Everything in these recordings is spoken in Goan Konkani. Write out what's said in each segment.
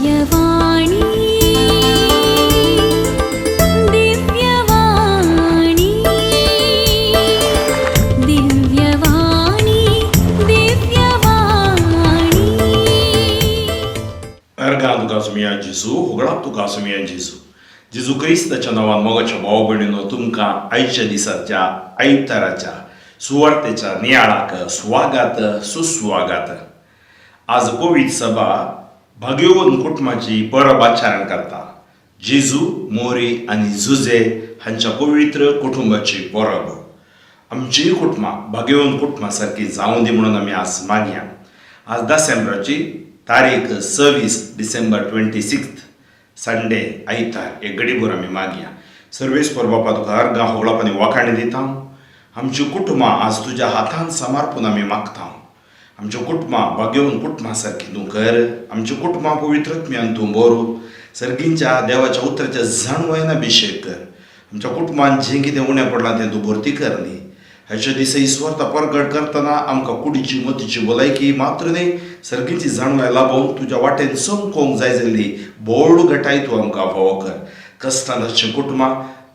दिव्यवाणी दिव्यवाणी दिव्यवाणी दिव्यवाणी. अर्गां तुका सुमया जेजू, होगळाप तुका सुमया जेजू. जेजू क्रिस्ताच्या नांवान मोगाच्या भाव भयणीनो, तुमकां आयच्या दिसाच्या आयताराच्या सुवार्तेच्या नियाळाक स्वागत सुस्वागत. आज पवित्र सभा भाग्यवंत कुटुंबाची परब आचरण करता. जेजू, मोरी आनी जुजे हांच्या पवित्र कुटुंबाची परब. आमचीय कुटुंबां भाग्यवंत कुटुंबा सारकी जावं दी म्हणून आमी आज मागया. आज डिसेंबराची तारीख 26, डिसेंबर 26, संडे, आयतार. एक गडीभर आमी मागया. सर्वेस्पर बापा, तुका अर्गां, होगळप आनी वाखाणी दिता. आमची कुटुंबां आज तुज्या हातान समर्पून आमी मागता. आमच्या कुटुंबां भाग्यवंत कुटुंबा सारकी तूं कर. आमच्या कुटुंबां पवित्रत्म्यान तूं बरो सर्गींच्या देवाच्या उतराच्या जाणवायन अभिशेक कर. आमच्या कुटुंबान जें कितें उणें पडलां तें तूं भरती कर न्ही. हाच्या दिसा ईश्वरता परगट करतना आमकां कुडीची मतीची भलायकी मात्र न्ही, सर्गीची जाणवाय लाभोवन तुज्या वाटेन चमकोवंक जाय जाल्ली बोड घटाय तूं आमकां फावो कर. कश्टान आसचीं कुटुंबां,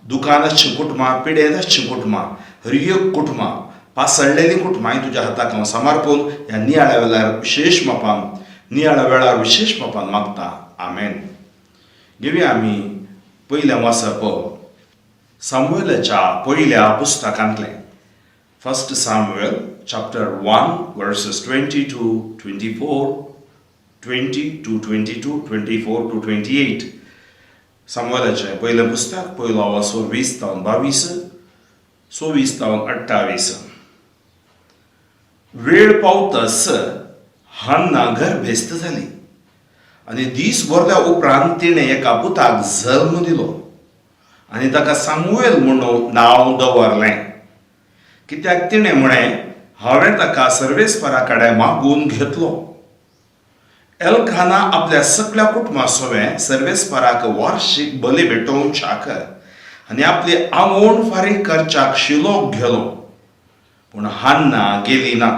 दुकान आसचीं कुटुंबां, पिडेन आसचीं कुटुंबां, हर एक कुटुंबां, पासळलेलीं कुटुंबां तुज्या हाताक हांव समर्पून ह्या नियाळा वेळार विशेश मापान, नियाळा वेळार विशेश मापान मागता. आमेन. घेवया आमी पयलें वाचप सामुएलाच्या पयल्या पुस्तकांतलें, First Samuel chapter 1 verses 22, 24, 20 to 22, 24 to 28. सामुएलाचें पयलें पुस्तक, पयलो वासो, 20 तावन 22, 26 तावन 28. वेळ पावतस हन्ना गर्भेस्त जाली आनी दीस भरल्या उपरांत तिणें एका पुताक जल्म दिलो आनी ताका सामुएल म्हणून नांव दवरलें, कित्याक तिणें म्हळें, हांवें ताका सर्वेस्परा कडेन मागून घेतलो. एलखाना आपल्या सगळ्या कुटुंबा सवें सर्वेस्पराक वार्षिक बली भेटोवच्याक आनी आपली आंगवण फारीक करच्याक शिलोक गेलो, पूण हान्ना गेली ना.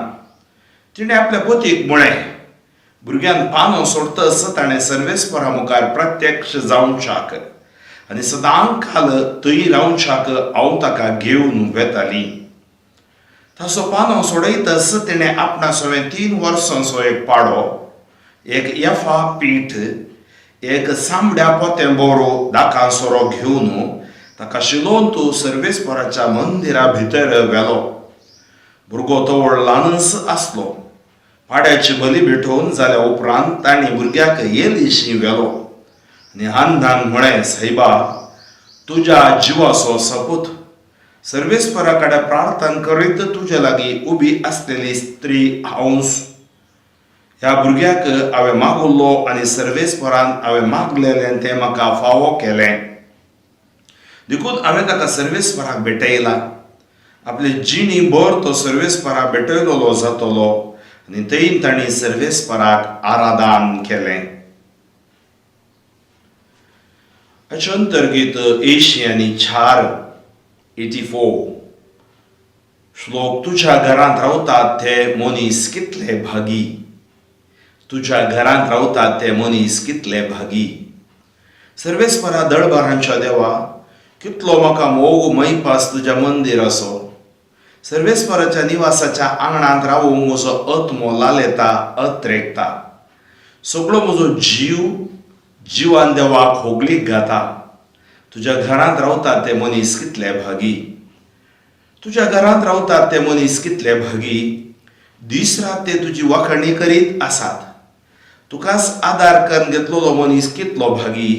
तिणें आपल्या पतीक म्हळें, भुरग्यान पानो सोडतच ताणें सर्वेस्परा मुखार प्रत्यक्ष जावच्याक आनी सदां काल थंय रावच्याक हांव ताका घेवन वेताली. तसो पानो सोडयतच तिणें आपणा सवें 3 वर्सांचो एक पाडो, एक एफा पीठ, एक चामड्या पोतें बोरो दाकां सोरो घेवन ताका शिलोंत सर्वेस्पराच्या मंदिरा भितर व्हेलो. भुरगो तवळ ल्हानच आसलो. पाड्याची बली भेटोवन जाल्या उपरांत तांणी भुरग्याक एलीशी व्हेलो आनी हान्नान म्हळें, सायबा, तुज्या जिवाचो सपूत, सर्वेस्परा कडेन प्रार्थना करीत तुजे लागीं उबी आसलेली स्त्री हांवच. ह्या भुरग्याक हांवें मागुल्लो आनी सर्वेस्परान हांवें मागलेलें तें म्हाका फावो केलें, देखून हांवें ताका सर्वेस्पराक भेटयला. आपले जिणी भर तो सर्वेस्पराक भेटयलोलो जातलो. आनी थंय तांणी सर्वेस्पराक आराधन केलें. हाचे अंतर्गीत 84, 84 श्लोक, तुझ्या घरांत रावतात ते मनीस कितले भागी. तुझ्या घरांत रावतात ते मनीस कितले भागी. सर्वेस्परा दळबारांच्या देवा, कितलो म्हाका मोग मैपास तुज्या मंदिराचो. सर्वेस्पराच्या निवासाच्या आंगणांत रावूंक म्हजो आत्मो लालेता, अत्रेकता. सगळो म्हजो जीव जिवान देवाक होगळीक गाता. तुज्या घरांत रावतात ते मनीस कितले भागी. तुज्या घरांत रावतात ते मनीस कितले भागी. दीस रात ते तुजी वाखाणी करीत आसात. तुकाच आदार करून घेतलेलो मनीस कितलो भागी.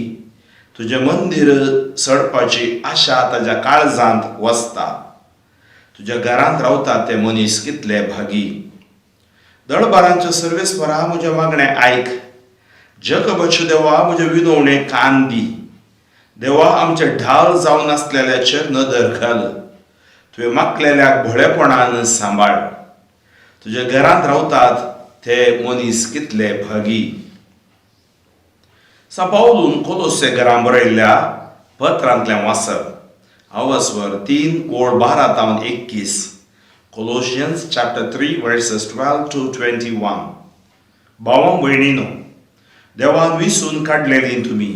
तुजें मंदीर चडपाची आशा ताज्या काळजांत वसता. तुज्या घरांत रावतात ते मनीस कितले भागी. दळबारांच्या सर्वेस्परा, म्हजें मागणें आयक. जगबाच्यो देवा, म्हजें विनवणें कान दी. देवा, आमचे ढाल जावन आसलेल्याचेर नदर घाल. तुवें मागलेल्याक भोळेपणान सांबाळ. तुज्या घरांत रावतात ते मनीस कितले भागी. सांत पावलून कोलोसे घरां बरयल्ल्या पत्रांतलें वाचप, आवस्वर 3 ओळ 12 तावन 21, Colossians chapter 3 verses 12 to 21. भावां भयणीनो, देवान विसून काडलेलीं तुमी,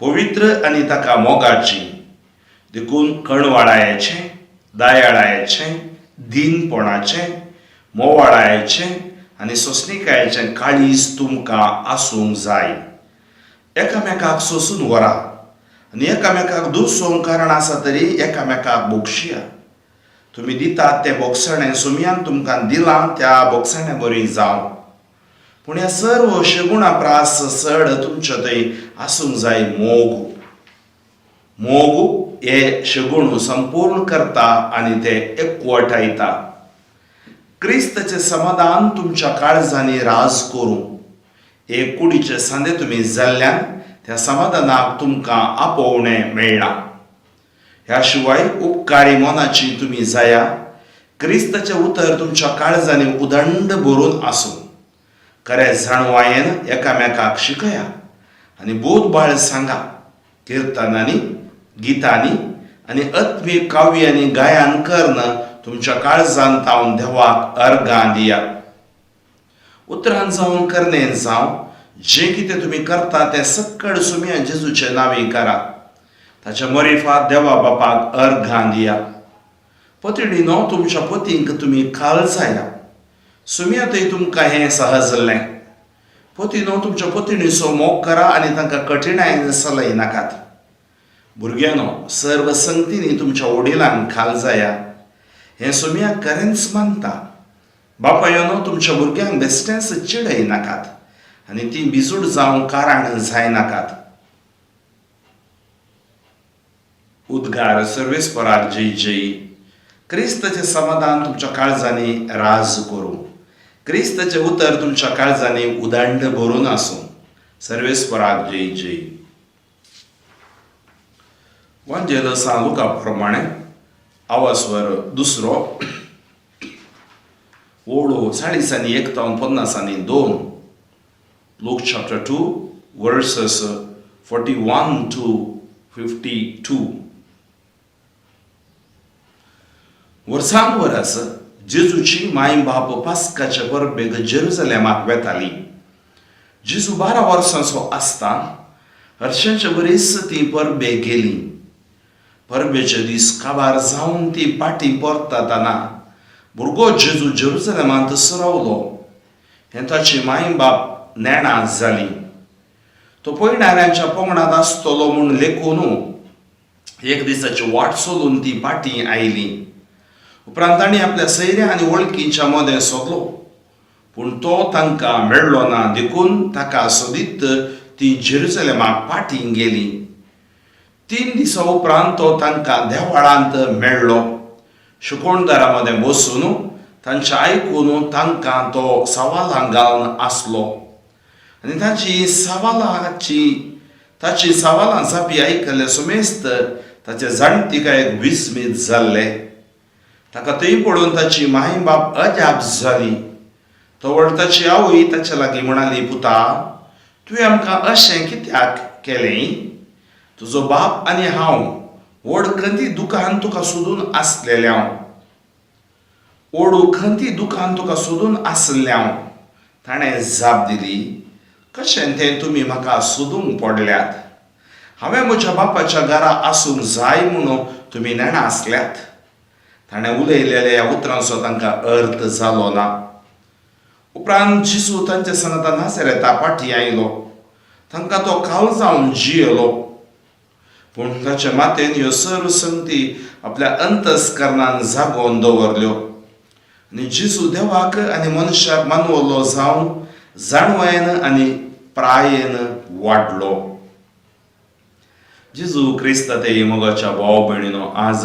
पवित्र आनी ताका मोगाचीं. देखून कणवाळायेचें, दयाळायेचें, दीनपणाचें, मोवाळायेचें आनी सोंसणिकायेचें काळीज तुमकां आसूंक जाय. एकामेकाक सोंसून व्हरा आनी एकामेकाक दुसोवंक कारण आसा तरी एकामेकाक भोगशिया. तुमी दितात तें भोगसणें सुमयान तुमकां दिलां त्या भोगसण्या बरी जावं. पूण ह्या सर्व शगुणा प्रास चड तुमचे थंय आसूंक जाय मोग. मोग हे शगुण संपूर्ण करता आनी ते एकवटायता. क्रिस्ताचें समाधान तुमच्या काळजांनी राज करूं. एक कुडीचे सांदे तुमी जाल्ल्यान त्या समाधानाक तुमकां आपोवणें मेळ्ळां. ह्या शिवाय उपकारी मनाची तुमी जाया. क्रिस्ताचें उतर तुमच्या काळजांनी उदंड भरून आसूं. खरे जाणवायेन एकामेकाक शिकया आनी बोध बाळ सांगा. किर्तनांनी, गितांनी आनी आत्मीक काव्यांनी गायन करून तुमच्या काळजांत तावन देवाक अर्गां दियात. उतरान जावं करणेन जावं, जें कितें तुमी करता तें सक्कड सुमया जेजूचे नांवी करात. ताच्या मरिफात देवा बापाक अर्गां दिया. पतिणीनो, तुमच्या पतींक तुमी खाल जाया. सुमया थंय तुमकां हें सहजल्लें. पतीनो, तुमच्या पतिणीचो मोग करा आनी तांकां कठिणायेन सलय नाकात. भुरग्यांनो, सर्व संगतींनी तुमच्या वडिलांक खाल जाया. हें सुमया खरेंच मानता. बापायनो, तुमच्या भुरग्यांक बेश्टेंच चिडय नाकात आनी तीं भिजूड जावंक कारण जायनाकात. उद्गार सर्वेस्पराक जय जय. क्रिस्ताचें समाधान तुमच्या काळजांनी राज करूं. क्रिस्ताचें उतर तुमच्या काळजांनी उदंड भरून आसूं. सर्वेस्पराक जय जय. वांजेल सान लुका प्रमाणे आवाजवर दुसरो ओळो 41 तावन 52. Luke chapter 2 verses 41 to 52. वर्सान वरस जेजूची माय बाप पास्काचे परबेक जेरुजलेमाक वेताली. जेजू 12 वर्सांचो आसता हरशांचे बरीच ती परबेक गेली. परबेचे दीस काबार जावन ती पाटी परततना भुरगो जेजू जेरुजलेमांत रावलो हें ताची माय बाप नेणा जाली. तो पयणाऱ्यांच्या पंगडांत आसतलो म्हूण लेखून एक दिसाची वाट चलून ती पाटी आयली. उपरांत तांणी आपल्या सैऱ्या आनी वळखींच्या मदें सोदलो, पूण तो तांकां मेळ्ळो ना. देखून ताका सोदीत ती जेरुजलेमाक पाटी गेली. 3 दिसां उपरांत तो तांकां देवळांत मेळ्ळो. शिकोवणदारा मदें बसून तांचें आयकून तांकां तो सवालां घालून आसलो आनी ताची सवालां जापी आयकल्ले सुमेस्त ताचे जाणतिकायेक विस्मीत जाल्ले. ताका थंय पळोवन ताची माय बाप अजाप जाली. तवळ ताची आवय ताचे लागीं म्हणाली, पुता, तुवें आमकां अशें कित्याक केलें? तुजो बाप आनी हांव व्हड खंती दुकान तुका सोदून आसलेलें हांव. ओडू खंती दुकान तुका सोदून आसलें हांव. ताणें जाप दिली, कशें तें तुमी म्हाका सोदूंक पडल्यात? हांवें म्हज्या बापाच्या घरा आसूंक जाय म्हणून तुमी नेणा आसल्यात? ताणें उलयलेल्या ह्या उतरांचो तांकां अर्थ जालो ना. उपरांत जेजू तांच्या सांगाता नाझारेता पाटी आयलो. तांकां तो काल जावन जियेलो. पूण ताच्या मातेन ह्यो सर्व संगती आपल्या अंतस्करणान जागोवन दवरल्यो. आनी जेजू देवाक आनी मनशाक मानवलो जावन जाणवायेन आनी प्रायेन वाडलो. जेजू क्रिस्ता ते मोगाच्या भाव भयणीनो, आज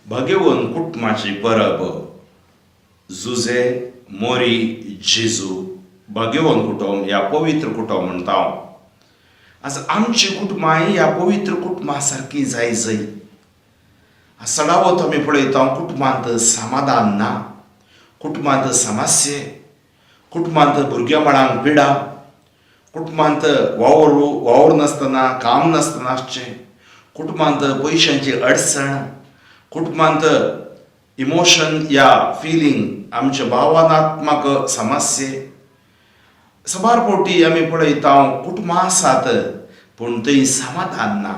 भगेवन कुटुंबाची परब. जुजे मोरी जेजू भाग्यवन कुटुंब ह्या पवित्र कुटुंब म्हणटा हांव. आज आमची कुटुंबांय ह्या पवित्र कुटुंबा सारकी जाय जय. चडावत आमी पळयता कुटुंबांत समाधान ना, कुटुंबांत समस्ये, कुटुंबांत भुरग्यां बाळांक पिडा, कुटुंबांत वावर वावर नासतना काम नासतना आसचें, कुटुंबांत पयशांची अडचण, कुटुंबांत इमोशन या फिलींग आमचे भावनात्मक समस्ये. साबार फावटी आमी पळयता कुटुंबां आसात पूण थंय समाधान ना,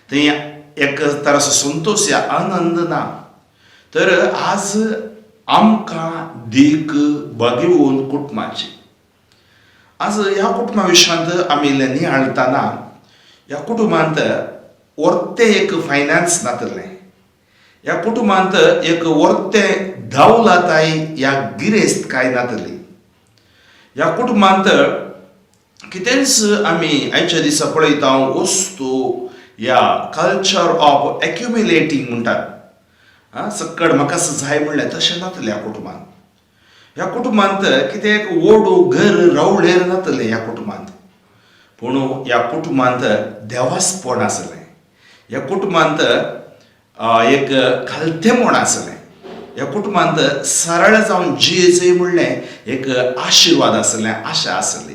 थंय एक तराचो संतोश या आनंद ना. तर आज आमकां देख बागेवन कुटुंबाची. आज ह्या कुटुंबा विशयांत आमी इल्लें नियाळटना ह्या कुटुंबांत वर्तें एक फायनान्स नातलें, ह्या कुटुंबांत एक वर्तें दावलताय ह्या गिरेस्त काय नातली. ह्या कुटुंबांत कितेंच आमी आयच्या दिसा पळयता वस्तू या कल्चर ऑफ एक्युम्युलेटींग म्हणटात, आं सक्कड म्हाका जाय म्हणलें तशें नातलें ह्या कुटुंबांत. ह्या कुटुंबांत कितें एक ओडू घर रावळेर नातलें ह्या कुटुंबांत, पूण ह्या कुटुंबांत देवासपण आसलें, ह्या कुटुंबांत एक खालतेपण आसलें, ह्या कुटुंबांत सरळ जावन जियेचें म्हणलें एक आशिर्वाद आसलें, आशा आसली.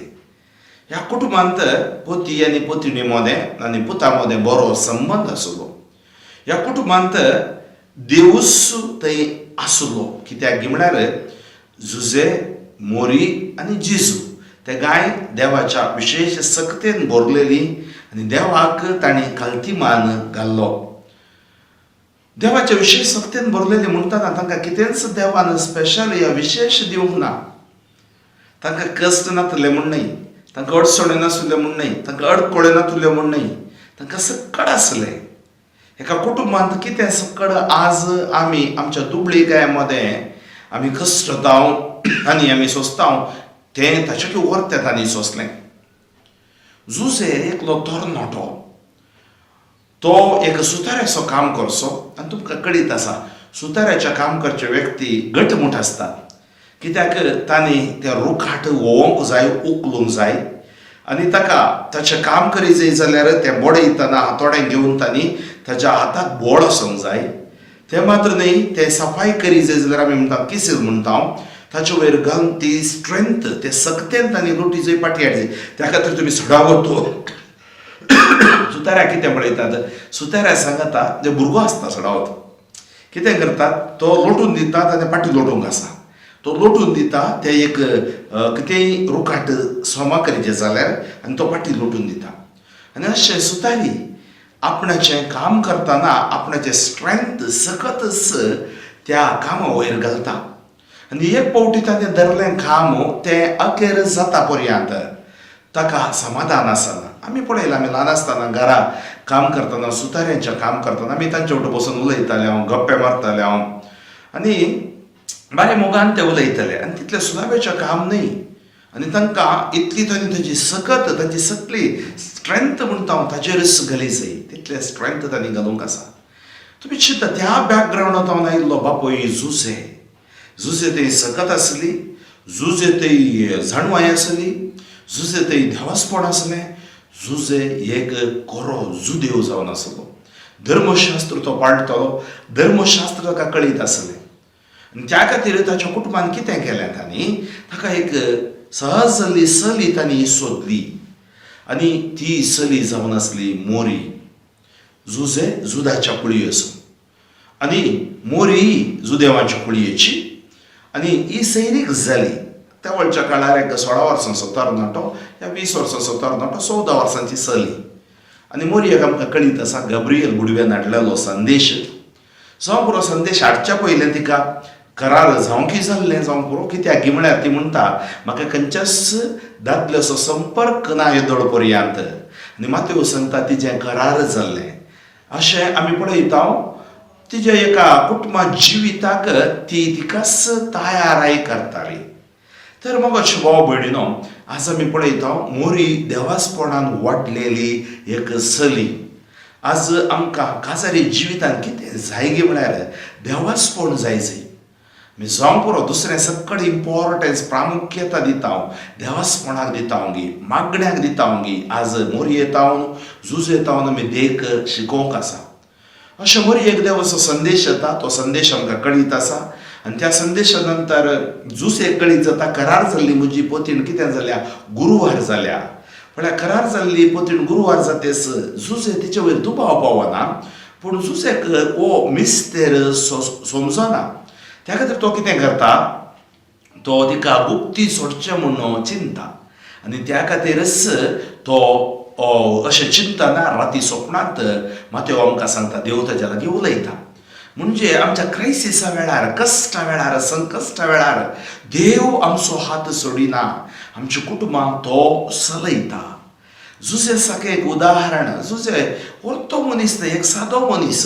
ह्या कुटुंबांत पती आनी पतिणी मदें आनी पुता मदें बरो संबंद आसलो. ह्या कुटुंबांत देवूच थंय आसलो, कित्याक गी म्हळ्यार जुजे, मोरी आनी जिजू ते गाय देवाच्या विशेश सक्तेन भरलेली आनी देवाक तांणी खालती मान घाल्लो. देवाच्या विशेश सक्तेन भरलेली म्हणटना तांकां कितेंच देवान स्पेशल या विशेश दिवंक ना. तांकां कश्ट नातले म्हूण न्हय, तांकां अडचण्यो नासल्यो म्हूण न्हय, तांकां अडकळ्यो नातल्यो म्हूण न्हय, तांकां सक्कड आसलें. एका कुटुंबांत कितें सक्कड आज आमी आमच्या दुबळीकाये मदें आमी कश्टताव आनी आमी सोंसताव तें ताच्या वर्तें तांणी सोंसलें. जुजे एकलो तरणाटो, तो एक सुताऱ्याचो काम करचो आनी तुमकां कळीत आसा सुताऱ्याचें काम करचे व्यक्ती घटमूट आसतात, कित्याक तांणी तें रुखाट व्होवंक जाय, उखलूंक जाय आनी ताका ताचें काम करी जाय जाल्यार तें बडयतना हातोडें घेवन तांणी ताच्या हाताक बळ आसूंक जाय. तें मात्र न्हय, तें सफाय करी जाय जाल्यार आमी म्हणटा किसील म्हणटा, ताचे वयर घालून ती स्ट्रेंथ ते सक्तेन तांणी रोटी जंय पाटी हाडली. त्या खातीर तुमी सडावत सुताऱ्या कितें पळयतात, सुताऱ्या सांगता जे भुरगो आसता सडावत कितें करतात, तो लोटून दितात आनी पाटी लोटूंक आसा, तो लोटून दिता ते एक कितेंय रुखाट सोमा करीचें जाल्यार आनी तो पाटी लोटून दिता. आनी अशें सुतारी आपणाचें काम करतना आपणाचें स्ट्रेंथ सकतच त्या कामा वयर घालता आनी एक फावटी ताणें धरलें काम तें अखेर जाता पर्यंत ताका समाधान आसना. आमी पळयलां, आमी ल्हान आसतना घरा काम करतना सुताऱ्यांचें काम करतना आमी तांचे वांगडा बसून उलयताले हांव, गप्पे मारताले हांव आनी बरे मोगान ते उलयताले आनी तितलें सुलावेचें काम न्हय आनी तांकां इतली तांणी ताजी सकत तांची सगळी स्ट्रेंथ म्हणटा हांव ताजेरच घाली जाय, तितलें स्ट्रेंथ तांणी घालूंक आसा. तुमी चिंता त्या बॅकग्रावंडांत हांव आयिल्लो बापूय जुजे, जुजे थंय सकत आसली, जुजे थंय जाणवाय आसली, जुजे थंय देवासपण आसलें. जुजे एक कोरो जुदेव जावन आसलो, धर्मशास्त्र तो पाळटलो, धर्मशास्त्र ताका कळीत आसलें आनी त्या खातीर ताच्या कुटुंबान कितें केलें, तांणी ताका एक सहज जाल्ली चली तांणी सोदली आनी ती चली जावन आसली मोरी. जुजे जुदाच्या कुळयेचो आनी मोरी जुदेवांच्या कुळयेची आनी ही सैरीक जाली. त्या वळच्या काळार एक 16 वर्सांचो तरणाटो या 20 वर्सांचो तरणाटो, 14 वर्सांची चली आनी मोरयेक आमकां कळीत आसा गब्रियल बुडव्यान हाडलेलो संदेश जावं पुरो. संदेश हाडच्या पयलें तिका करार जावंकय जाल्लें जावंक पुरो, कित्याक गी म्हळ्यार ती म्हणटा म्हाका खंयच्याच दादल्याचो संपर्क ना येदोळ पर्यंत आनी मातेव सांगता तिजें करार जाल्लें. अशें आमी पळयता तिज्या एका कुटुंबा जिविताक ती तिकाच तयाराय करताली. तर मग भाव भयणीनो, आज आमी पळयता मोरी देवासपणान वाडलेली एक चली. आज आमकां काजारी जिवितान कितें जाय गे म्हळ्यार देवासपण जाय जाय. आमी जावं पुरो दुसरें सकड इम्पॉर्टन्स प्रामुख्यता दिता हांव देवासपणाक दिता हांव गी, मागण्याक दिता हांव गी. आज मोरयेतावन जुजेतावन आमी देख शिकोवंक आसा. अशें मोरयेक देवाचो संदेश येता, तो संदेश आमकां कळीत आसा आनी त्या संदेशा नंतर जुसेक कळीत जाता करार जाल्ली म्हजी पोतीण कितें जाल्या, गुरवार जाल्या. म्हळ्यार करार जाल्ली पोतीण गुरवार जातेच जुजे तिचे वयर दुबाव पावना, पूण जुसेक हो मिस्तेर समजना. त्या खातीर तो कितें करता, तो तिका गुप्ती सोडचें म्हूण चिंता. आनी त्या खातीरच तो अशें चिंतना राती सोपणांत मातेव आमकां सांगता, देव ताच्या लागीं उलयता. म्हणजे आमच्या क्रायसिसा वेळार, कश्टा वेळार, संकश्टा वेळार देव आमचो हात सोडिना, आमच्या कुटुंबाक तो चलयता. जुजे सारकें एक उदाहरण. जुजे व्हडलो मनीस न्हय, एक सादो मनीस.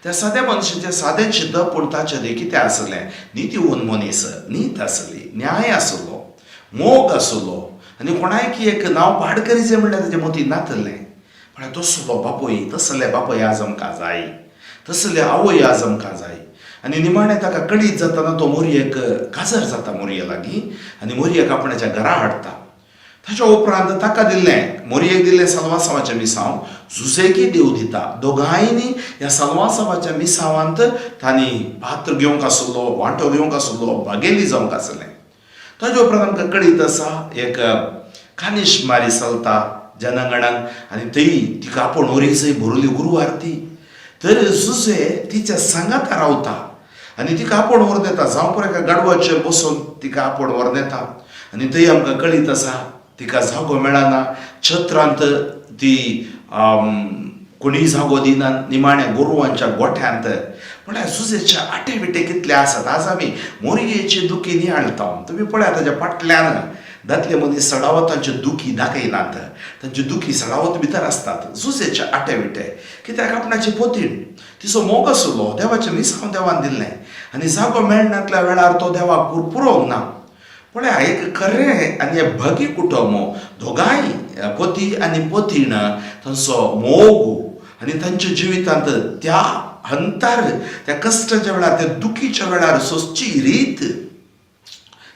त्या साद्या मनशाचें सादें चिंतप, पूण ताचें तें कितें आसलें? नितीवंत मनीस, नीत आसली, न्याय आसलो, मोग आसलो आनी कोणायकी एक नांव पाड करीचें म्हणल्यार ताजे मतींत नातलें. म्हळ्यार तसलो बापूय, तसले बापूय आज आमकां जाय, तसले आवय आज आमकां जाय. आनी निमाणें ताका कळीत जातना तो मोरयेक काजार जाता, मोरये लागीं, आनी मोरयेक आपणाच्या घरा हाडटा. ताच्या उपरांत ताका दिल्लें, मोरयेक दिल्लें साल्वासांवाचें मिसांव जुजेकी देव दिता. दोगांयनी ह्या साल्वासांवाच्या मिसांवांत तांणी पात्र घेवंक आसलो, वांटो घेवंक आसलो, भागेली जावंक आसलें. ताच्या उपरांत आमकां कळीत आसा, एक कानिश मारी चलता जनांगणांत आनी थंय तिका आपूण ओरीसय भरली गुरवार ती. तर जुजे तिच्या सांगाता रावता आनी तिका आपोवन व्हरून येता. जावं पुरो एका गाडवाचेर बसून तिका आपोवन व्हरून येता. आनी थंय आमकां कळीत आसा, तिका जागो मेळना, छत्रांत ती कोणीय जागो दिना, निमाण्या गोरवांच्या गोठ्यांत. म्हळ्यार जुजेचे आटे विटे कितले आसात. आज आमी मोरयेचे दुखी नियाळटा, तुमी पळयात ताच्या फाटल्यान दादले मनीस सडावत तांचे दुखी दाखयनात, तांचे दुखी सडावत भितर आसतात. जुजेचे आटे विटे कित्याक? आपणाची पोतीण, तिचो मोग आसलो, देवाचें मिसांव देवान दिल्लें आनी जागो मेळनातल्या वेळार तो देवाक पुरपुरोवंक ना. पळया, एक खरें आनी एक भगी कुटुंब, दोगांय पती आनी पतीण, तांचो मोग आनी तांच्या जिवितांत त्या हंतार, त्या कश्टाच्या वेळार, त्या दुखीच्या वेळार सोंसची रीत,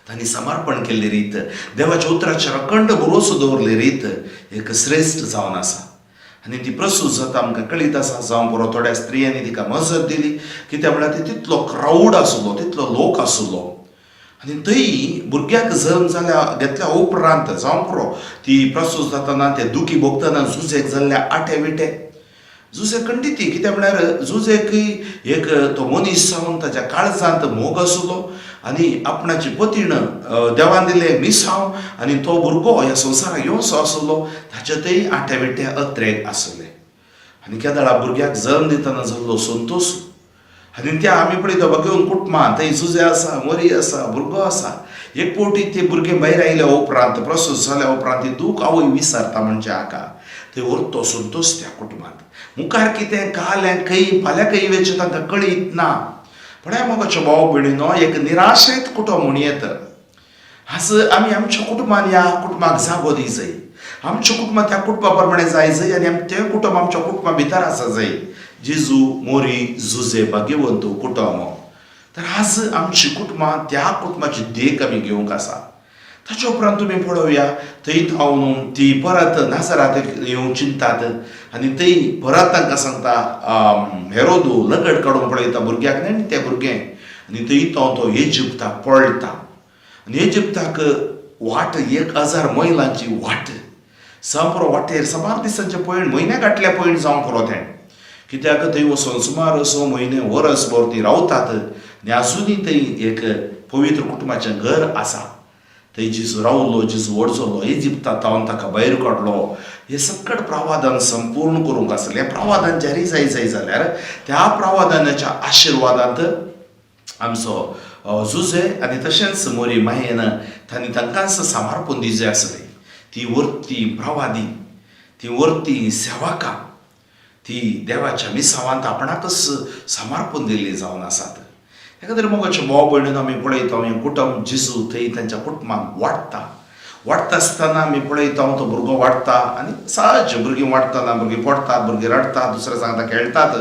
तांणी समर्पण केल्ली रीत, देवाच्या उतराचेर अखंड भरोसो दवरली रीत एक श्रेश्ठ जावन आसा. आनी ती प्रसूत जाता, आमकां कळीत आसा. जावं बरो थोड्या स्त्रियांनी तिका मजत दिली, कित्याक म्हळ्यार ती तितलो क्रावड आसलो, तितलो लोक आसलो. आनी थंय भुरग्याक जल्म जाल्या घेतल्या उपरांत, जावं पुरो ती प्रसूत जातना ते दुखी भोगतना जुजेक जाल्ल्या आटे विटे जुजे खंडिती. कित्याक म्हळ्यार जुजेकय एक तो मनीस जावन ताच्या काळजांत मोग आसलो आनी आपणाची पतीण देवान दिल्लें मिसांव आनी तो भुरगो ह्या संवसाराक येवचो आसलो, ताच्या आटे विटे अत्रेग आसले. आनी केदळा भुरग्याक जल्म दितना जाल्लो संतोश. आनी त्या आमी पळयता बघेवन कुटुंबां, थंय जुजे आसा, मोरी आसा, भुरगो आसा. एक फावटी ते भुरगे भायर आयल्या उपरांत, प्रसूत जाल्या उपरांत ती दूख आवय विसरता. म्हणजे हाका थंय उरतो संतोश त्या कुटुंबांत. मुखार कितें कालें खंय फाल्यां खंय वेचें तांकां कळीत ना. पळय मोगाचो भाव भयणीनो, एक निराशेत कुटुंब म्हण येत. आज आमी आमच्या कुटुंबान ह्या कुटुंबाक जागो दी जाय, आमच्या कुटुंबात त्या कुटुंबा प्रमाणे जाय जाय आनी तें कुटुंब आमच्या कुटुंबा भितर आसा जाय. जेजू, मोरी, जुजे भाग्यवंत कुटुंब. तर आज आमची कुटुंबां त्या कुटुंबाची देख आमी घेवंक आसा. ताच्या उपरांत तुमी पळोवया, थंय धांवन ती परत नाजरात येवंक चिंतात आनी थंय परत तांकां सांगता, हेरोदू लगट काडून पळयता भुरग्याक न्ही तें भुरगें. आनी थंय तो तो इजिप्ताक पळटा आनी इजिप्ताक वाट 1000 मैलांची वाट. सामपुरो वाटेर साबार दिसांचे पयण, म्हयन्या गांठल्या पयण जावंक पुरो तें. कित्याक थंय वचून सुमार 6 म्हयने वरसभर ती रावतात आनी आजुनूय थंय एक पवित्र कुटुंबाचें घर आसा. थंय जेजू रावलो, जेजू व्हड जालो, इजिप्ता तावन ताका भायर काडलो. हें सकट प्रावादान संपूर्ण करूंक आसलें. हें प्रावादान जारी जाय जाय जाल्यार त्या प्रावादानाच्या आशिर्वादांत आमचो जुजे आनी तशेंच मोरी मायेन तांणी तांकांच समर्पण दिवचें आसलें. ती व्हरती प्रवादी, ती व्हरती सेवकां, ती देवाच्या मिसावांत आपणाकच समर्पण दिल्ली जावन आसात. त्या खातीर मोगाचे भाव भयणीन, आमी पळयता हें कुटुंब जेजू थंय तांच्या कुटुंबाक वाडटा. वाडटा आसतना आमी पळयता तो भुरगो वाडटा आनी सहज भुरगीं वाडटना भुरगीं पडटात, भुरगीं रडटात, दुसऱ्या सांगता खेळटात.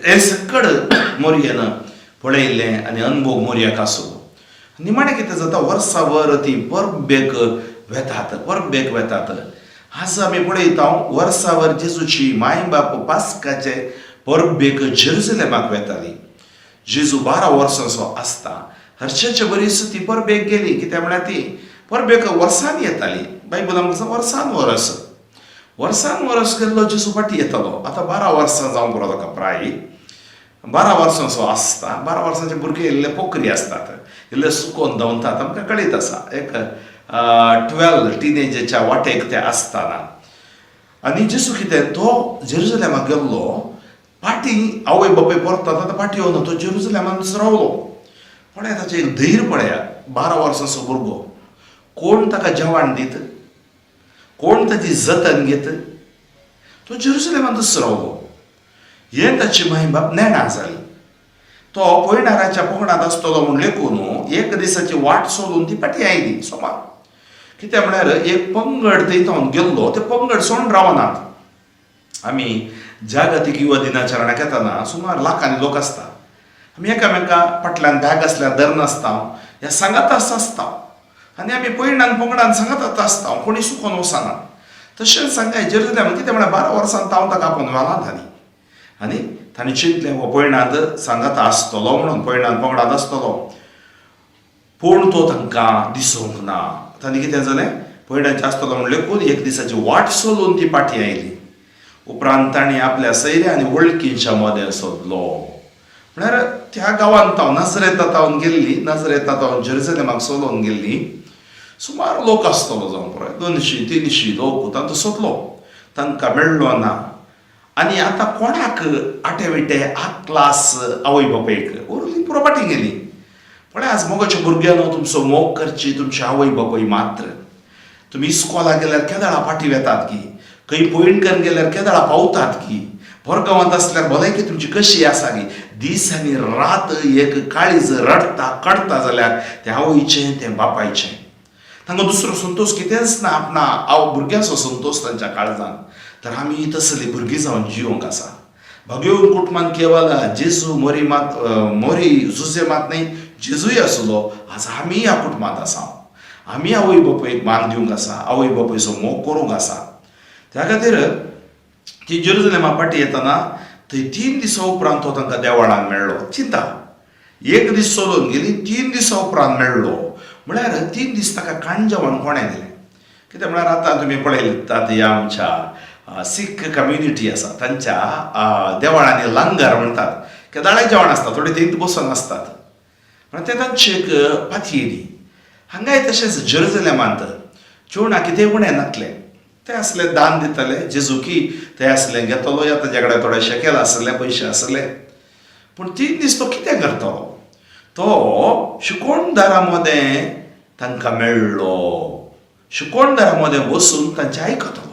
हें सकड मोरयेन पळयल्लें आनी अनुभव मोरयाक आसलो. निमाणें कितें जाता, वर्साभर ती परबेक वेतात, परबेक वेतात. आज आमी पळयता वर्साभर जेजूची माय बाप पास्काचे परबेक जेरुजलेमाक वेताली. जेजू 12 वर्सांचो आसता, हर्षाचे बरीच ती परबेक गेली. कित्याक म्हळ्यार ती परबेक वर्सान येताली. बायबल आमकां वर्सान वरस, वर्सान वरस गेल्लो जेजू फाटी येतालो. आतां 12 वर्सां जावंक पुरो ताका, प्राय 12 वर्सांचो आसता. 12 वर्सांचे भुरगे इल्ले पोकरी आसतात, इल्ले सुकोन धांवतात, आमकां कळीत आसा. एक 12 टिनेजेच्या वाटेक ते आसतना. आनी जेजू कितें तो जेरुजलेमाक गेल्लो, फाटीं आवय बापूय परतात आतां फाटीं येवना, तो जेरुजलेमानूच रावलो. पळया ताचें एक धैर्य पळया, 12 वर्सांचो भुरगो, कोण ताका जेवण दीत, कोण ताची जतन घेत, तो जेरुजलेमांतूच रावलो. हें ताची माय बाप नेणा जाली. तो पयणाराच्या पंगडांत आसतलो म्हूण लेखून एक दिसाची वाट सोदून ती फाटीं आयली. सोमार कित्याक म्हळ्यार एक पंगड थंय जावन गेल्लो, ते पंगड सोडून रावनात. आमी जागतीक युवा दिनाचरणाक येतना सुमार लाखांनी लोक आसता, आमी एकामेका फाटल्यान बॅग आसल्यार धरनासता, ह्या सांगात आसता आनी आमी पयणान पंगडान सांगात आसता, कोणी सुकोन वचना. तशेंच सांगाय जेरुजलेम कितें म्हळ्यार 12 वर्सां हांव ताका आपोवन व्हेला तांणी आनी तांणी चिंतलें हो पयणांत सांगात आसतलो म्हणून, पयणान पंगडांत आसतलो, पूण तो तांकां दिसूंक ना. तांणी कितें जालें, पयणांचे आसतलो म्हूण लेखून एक दिसाची वाट सोदून ती फाटीं आयली. उपरांत तांणी आपल्या सैऱ्या आनी वळखींच्या मदें सोदलो. म्हळ्यार त्या गांवांत हांव नजरेता हांव गेल्ली, नजरेता हांव जेरुजलेमाक सोदून गेल्ली, सुमार लोक आसतलो जावं पुराय 200-300 लोक, तांचो सोदलो, तांकां मेळ्ळो ना. आनी आतां कोणाक आटे विटे आकलास आवय बापायक उरली पुरो फाटीं गेली. पळय आज मोगाच्या भुरग्यांनो, तुमचो मोग करची तुमची आवय बापूय मात्र. तुमी इस्कोलाक गेल्यार केदळा फाटीं वेतात की, खंय पयण करून गेल्यार केदळा पावतात की, बोरगांवांत आसल्यार भलायकी तुमची कशी आसा की, दीस आनी रात एक काळीज रडटा कडटा जाल्यार तें आवयचें तें बापायचें. तांकां दुसरो संतोश कितेंच ना, आपणा आव भुरग्यांचो संतोश तांच्या काळजान. तर आमी तसली भुरगीं जावन जिवंक आसा. भाग्यवन कुटुंबान केवल जेजू मोरी मात मोरी जुजे मात न्हय, जेजूय आसलो. आज आमी ह्या कुटुंबांत आसा, आमी आवय बापूयक मान दिवंक आसा, आवय बापूयचो मोग करूंक आसा. त्या खातीर ती जेरुजलेमा फाटीं येतना थंय 3 दिसां उपरांत तो तांकां देवळान मेळ्ळो. चिंता, एक दीस चलोवन गेली, 3 दिसां उपरांत मेळ्ळो म्हळ्यार 3 दीस ताका खाण जेवण कोणें दिलें? कितें म्हळ्यार आतां तुमी पळयतात ह्या आमच्या सीख कम्युनिटी आसा तांच्या देवळांनी लंगर म्हणटात, केदाळाय जेवण आसता, थोडे थंय बसून आसतात, म्हळ्यार तें तांची एक पातयेणी. हांगाय तशेंच जेरुजलेमांत जेवणाक कितें उणें नासलें, ते आसले दान दितले, जेजुकी ते आसले घेतलो, या ताज्या कडेन थोडे शेकेल आसले, पयशे आसले. पूण 3 दीस तो कितें करतलो? तो शिकोणदारा मदें तांकां मेळ्ळो, शिकोणदारा मदें बसून तांचें आयकतलो.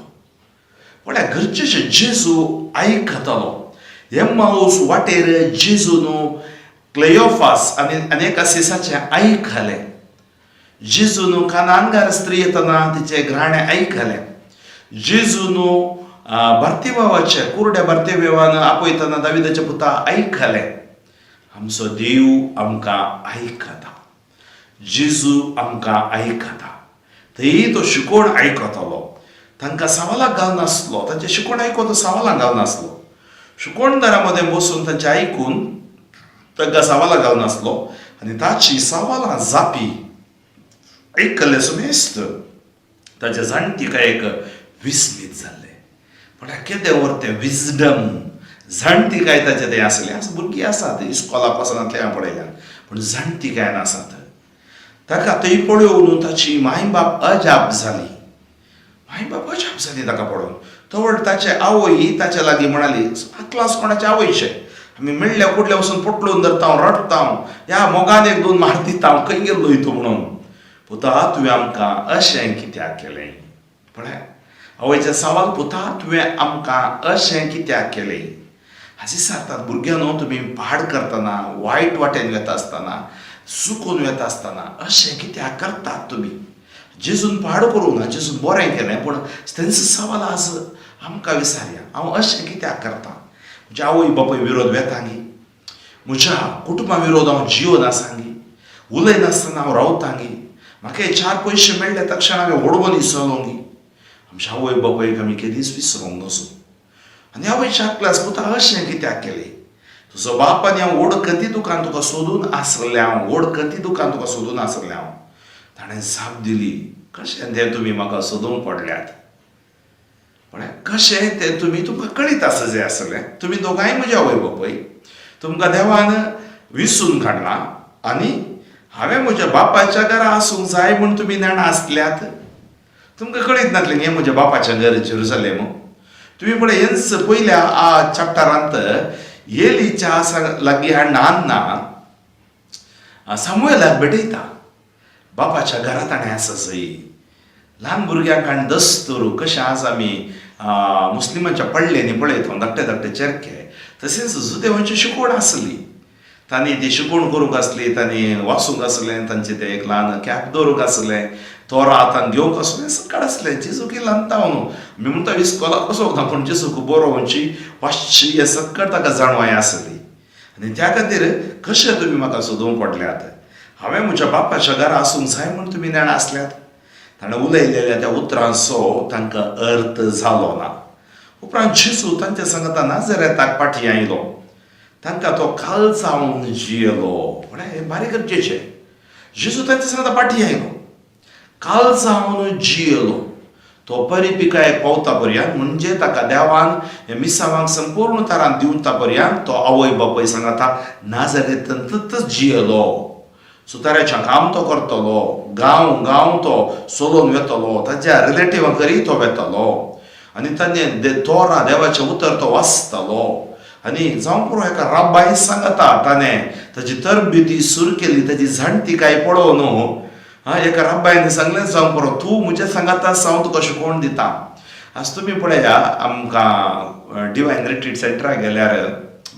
म्हळ्यार गरजेचें जेजू आयकतलो. एम्माऊस वाटेर जेजून क्लेयोफास आनी अनेक सिसाचें आयकलें. जेजून कानानगार स्त्री येतना तिचें घराणें आयकलें. जेजून भारतीबाबाचें कुरड्या भारतीबाबान आपयतना दाविदाच्या पुता आयकलें. आमचो देव आमकां आयकता, जेजू आमकां आयकता. थंय तो शिकोण आयकतलो, तांकां सवालाक घालनासलो, तांचें शिकोण आयकून तो सवालाक घालनासलो. शिकोणदारा मदें बसून तांचें आयकून तांकां सवालाक घालनासलो आनी ताची सवालां जापी आयकल्लें सुमेस्त ताच्या जाणटिकायेक विस्मीत जाल्लें. म्हळ्यार केदें व्हर तें विजडम, जाणटिकाय ताचें तें आसलें. आज भुरगीं आसात इस्कोलाक वचनातलें हांवें पळयल्यान, पूण जाणटिकायेन आसात. ताका थंय पळोवन ताची मायबाप अजाप जाली, मायबाप अजाप जाली ताका पळोवन. तवळ ताचे आवय ताच्या लागीं म्हणाली, क्लास कोणाचे आवयचे, आमी मेळ्ळ्या कुडल्या वचून पोटलोवन धरता, रडटा, ह्या मोगान 1-2 मार दिता, खंय गेल्लो तूं म्हणून. पुता तुवें आमकां अशें कित्याक केलें? पळय आवयचें सवाल, पुता तुवें आमकां अशें कित्याक केलें? हाजी सांगतात भुरग्यांनो, तुमी पाड करतना, वायट वाटेन वेता आसतना, चुकून वेता आसतना अशें कित्याक करतात तुमी? जेजून पाड करूं ना, जेजून बरें केलें, पूण तेंचो सवाल आज आमकां विचारया, हांव अशें कित्याक करता? म्हज्या आवय बापूय विरोध वेतांगी, म्हज्या कुटुंबा विरोध हांव जिवन आसांगी, उलयनासतना हांव रावतांगी, म्हाका 4 पयशे मेळ्ळे तक्षण हांवें व्हड मनीस जालोंगी. आमच्या आवय बापायक आमी केदीच विसरूंक नजो. आनी आवयच्या क्लास, पुता अशें कित्याक केलें? तुजो बाप आनी हांव व्हड कती दुकान तुका सोदून आसलें, हांव व्हड कती दुकान तुका सोदून आसलें हांव. ताणें जाप दिली, कशें तें तुमी म्हाका सोदूंक पडल्यात? म्हळ्यार कशें तें तुमी, तुमकां कळीत आसा जें आसलें, तुमी दोगांय म्हज्या आवय बापूय, तुमकां देवान विसून काडलां आनी हांवें म्हज्या बापाच्या घरा आसूंक जाय म्हूण तुमी नेणां आसल्यात? तुमकां कळीत नासलें हें म्हज्या बापाचें घर जेरुजलेम? तुमी पळय हेंच पयल्या आ चॅप्टरांत एलीच्या लागीं हाडून हान्ना सामुएलाक भेटयता. बापाच्या घरा ताणें आसा जंय ल्हान भुरग्यांक आनी दस्तूर कशें आज आमी मुस्लिमांच्या पडल्यांनी पळयता धाकटे धाकटे चेरके, तशेंच जुदेवांची शिकवण आसली. तांणी ती शिकवण करूंक आसली, तांणी वाचूंक आसलें, तांचें तें एक ल्हान कॅप दवरूंक आसलें, तोरा हातान घेवंक आसलें, सकाळ आसलें. जेजूक ल्हान न्हू आमी म्हणटा इस्कोलाक वचोंक ना, पूण जेजूक बरोवची वाचची हें सक्कड ताका जाणवाय आसली. आनी त्या खातीर कशें तुमी म्हाका सोदूंक पडल्यात? हांवें म्हज्या बापाच्या घरा आसूंक जाय म्हूण तुमी नेणां आसल्यात? ताणें उलयलेल्या त्या उतरांचो तांकां अर्थ जालो ना. उपरांत जेजू तांच्या सांगाता नाजरेताक फाटीं आयलो. तांकां तो कालजावन जियेलो. म्हळ्यार हें भारी गरजेचें. जेजू तांच्या सांगाता फाटीं आयलो, कालजावन जियेलो. तो परिपिकायेक पावता पर्यंत, म्हणजे ताका देवान हे मिसावांक संपूर्ण तरान दिवता पर्यंत तो आवय बापूय सांगाता नाजरेतांतच जियेलो. सुताराचें काम तो करतलो, गांव गांव तो सोलोवन वेतलो, ताज्या रिलेटिवां करी तो वेतलो आनी ताणें तोरा देवाचें उतर तो वाचतलो. आनी जावं पुरो एका राब्बाय सांगता ताणें ताजी तरबेती सुरू केली, ताजी जाणटिकाय पळोवन न्हू हा एका राब्बायन सांगलें, जावं पुरो तूं म्हज्या सांगाता हांव तुका शिकोवन दिता. आज तुमी पळया आमकां डिवायन रिट्रीट सेंटराक गेल्यार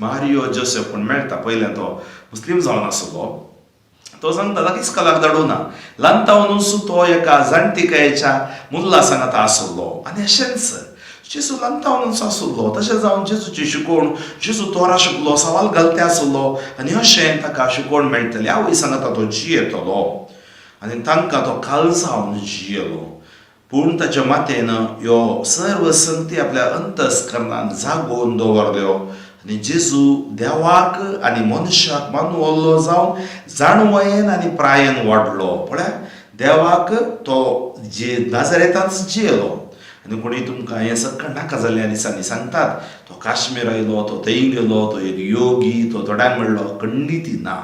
मारियो जोसेफ पूण मेळटा. पयलें तो मुस्लीम जावन आसलो. तो सांगता ताका इस्कोलाक धाडूं ना. ल्हान तावनूच तो एका जाणटिकायेच्या मुल्ला सांगाता आसलो. आनी अशेंच जेजू ल्हान तावनूच आसलो. तशें जावन जेजूची शिकवण, जेजू तोरा शिकलो, सवाल घालते आसलो आनी अशें ताका शिकवण मेळटली. आवय सांगाता तो जियेतलो आनी तांकां तो कालजावन जियेलो. पूण ताच्या मातेन ह्यो सर्व संगती आपल्या अंतस्करणान जागोवन दवरल्यो आनी जेजू देवाक आनी मनशाक मानवल्लो जावन जाणवयेन आनी प्रायेन वाडलो. पळया देवाक तो जे नाजरेतांत जियेलो. आनी कोणी तुमकां हें सक्कड नाका जाल्ल्या दिसांनी सांगतात तो काश्मीर आयलो, तो थंय गेलो, तो एक योगी, तो थोड्यांक मेळ्ळो, खंडीत ना.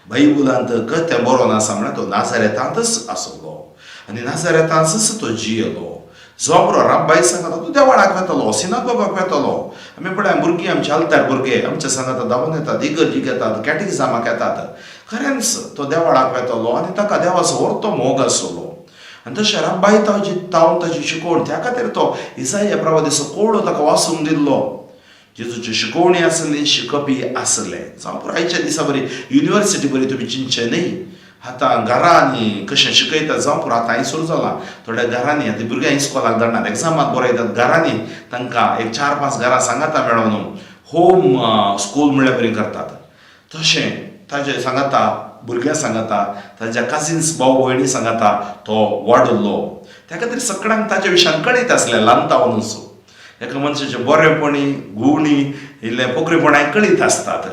बायबलांत कथें बरोवन आसा म्हळ्यार तो नाजरेतांतच आसलो आनी नाजरेतांतच तो जियेलो. जो बरो राब्बाय सांगता तो देवळाक वेतलो, सिनागोगाक वेतलो. आमी पळय भुरगीं आमचे आलतार भुरगे आमच्या सांगाता धांवून येतात, इगर्जीक येतात, कॅटिकिजामाक येतात. खरेंच तो देवळाक वेतलो आनी ताका देवाचो व्हरतो मोग आसलो. आनी तशें राब्बाय ताजी तावन ताजी शिकवण, त्या खातीर तो इसाया प्रवादीचो कोडो ताका वाचूंक दिल्लो. जेजूची शिकवणी आसली, शिकपी आसलें. जावं पुरो आयच्या दिसा बरी युनिवर्सिटी बरी तुमी चिंतचें न्ही. आतां घरांनी कशें शिकयतात जावं पुरो आतां हांगा सुरू जालां थोड्या घरांनी. आतां भुरग्यांक इस्कोलाक धाडनात, एग्जामाक बरयतात घरांनी. तांकां एक 4-5 घरां सांगाता मेळोन होम स्कूल म्हणल्यार बरी करतात. तशें ताजे सांगाता भुरग्यां सांगाता ताज्या काजिन्स भाव भयणी सांगाता तो वाडलो. त्या खातीर सगळ्यांक ताच्या विशयान कळीत आसलें ल्हान तावनूच. एका मनशाचें बरेपणी गुणी इल्लें पोकरेपणाय कळीत आसतात.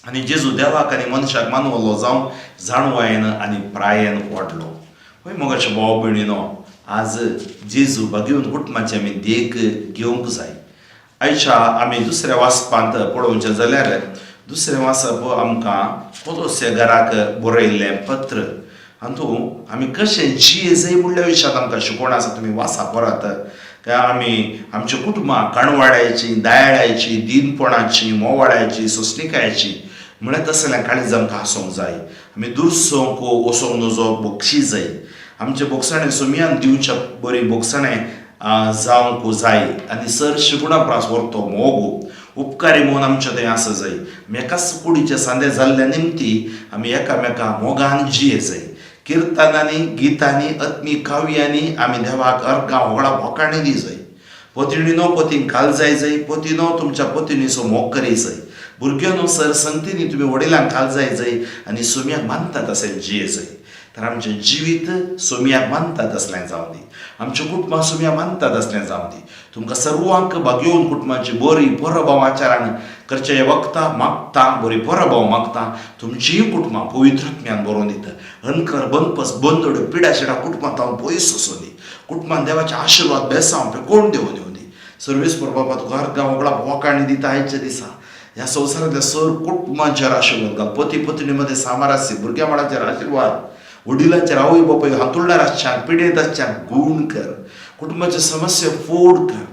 आनी जेजू देवाक आनी मनशाक मानवलो जावन जाणवायेन आनी प्रायेन वाडलो. हय मोगाचे भाव भयणीनो, आज जेजू बागेवन कुटुंबाची आमी देख घेवंक जाय. आयच्या आमी दुसऱ्या वाचपांत पळोवचें जाल्यार दुसरें वाचप आमकां कोलोसे घराक बरयल्लें पत्र. हातूंत आमी कशें जिये जाय म्हणल्या विशयांत आमकां शिकवण आसा. तुमी वाचा परत. आमी आमच्या कुटुंबां काणवाड्याची, दयाळाची, दिनपणाची, मोवाळ्याची, सोंसणिकायेची म्हळ्यार तसलें काळीज आमकां आसूंक जाय. आमी दुरसोंक वचोंक नजो, बक्षी जाय. आमचें बोगसणें सोमयान दिवच्या बरी बोगसणें जावंक जाय. आनी सर शिगुणा प्रास व्हरतो मोग उपकारी म्हणून आमचें थंय आसा जाय. आमी एकाच कुडीचे सांदे जाल्ल्या निमती आमी एकामेका मोगान जिये जाय. किर्तनांनी, गितांनी, आत्मीक काव्यांनी आमी देवाक अर्गां होगळां बोकाणी दी जाय. पतिणीनो पतींक काल जाय जाय, पतीनो तुमच्या पतिणीचो मोग करी जाय. भुरग्यांनो सर संगतीनी तुमी वडिलांक काल जाय जाय आनी सोमयाक मानतात अशें जिये जाय. तर आमचें जिवीत सोमयाक मानतात असलें जावं दी, आमचें कुटुंबां सोमया मानतात असलें जावं दी. तुमकां सर्वांक भागयोवन कुटुंबाची बरी परब हांव आचारान करचें हें वखता मागता, बरी परब हांव मागता. तुमचीय कुटुंबां पवित्र आत्म्यान बरोवन दिता. अनकर बनपस बंदोड पिडा शिडा कुटुंबांत हांव पयस वचूं दी. कुटुंबान देवाचे आशिर्वाद बेसांव कोण देवून येवं दी. सर्वेस्पर बाबा तुका अर्गां होगळां बोकाणी दिता आयच्या दिसा. ह्या संवसारांतल्या सर कुटुंबांचेर आशिर्वाद घाल. पती पत्नी मदें सामार आसची, भुरग्यां बाळांचेर आशिर्वाद, वडिलांचेर, आवय बापूय हांतुळणार आसच्यांक, पिडेंत आसच्यांक गूण कर, कुटुंबाचे समस्या फोड कर,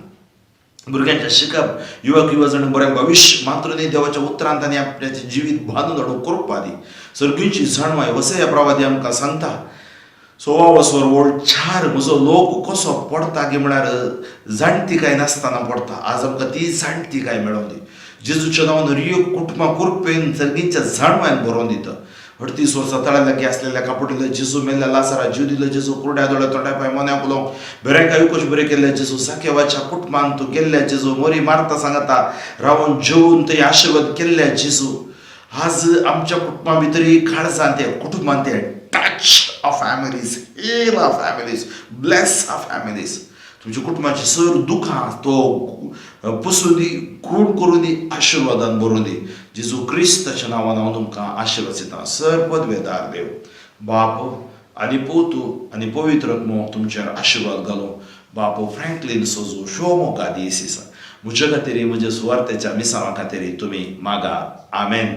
भुरग्यांचें शिकप, युवक युवजण बरें भविश्य मात्र न्ही देवाच्या उतरांत आनी आपल्याचें जिवीत बांदून हाडूंक करपा दी. सर्गींची जाणवाय वसया प्रवादी आमकां सांगता 16 वसवर ओळ 4, म्हजो लोक कसो पडटा गी म्हळ्यार जाणतिकाय नासतना पडटा. आज आमकां ती जाणतिकाय मेळोवन दी. जेजूच्या नांवान रियो कुटुंबां कृपेन सर्गींच्या जाणवायन बरोवन दिता. 38 वर्सां तळ्या लागीं आसलेल्या कापटिल्ल्या जेजू, मेल्ल्या लासरा जीव दिलो जेजू, कुरड्या दोळ्या तोंडा पाय मोन्या उलोवंक बऱ्यांक आयुकूच बरें केल्ल्या जेजू, साकेवाच्या कुटुंबान तूं गेल्ल्या जेजू, मोरी मारता सांगता रावन जेवन थंय आशिर्वाद केल्ल्या जेजू, आज आमच्या कुटुंबा भितर काळजान ते कुटुंबान ते touch our families, heal our families, bless our families. तुमच्या कुटुंबाची सर दुखां तो पुसूं दी, खूण करूं दी, आशिर्वादान भरून दी. जेजू क्रिस्ताच्या नांवान हांव तुमकां आशिर्वाद दिता. सर पदवेदार देव बाप आनी पोतू आनी पवित्र आत्मो तुमचेर आशिर्वाद घालूं. बापू फ्रँकलीन सोजू शिवमोगा दीस म्हज्या खातीर, म्हज्या सुवार्थेच्या मिसांवा खातीर तुमी मागा. आमेन.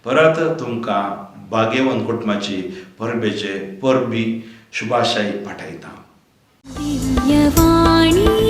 परत तुमकां भाग्यवंत कुटुंबाची परबेचे परबी शुभाशय पाठयता. दिव्यवाणी.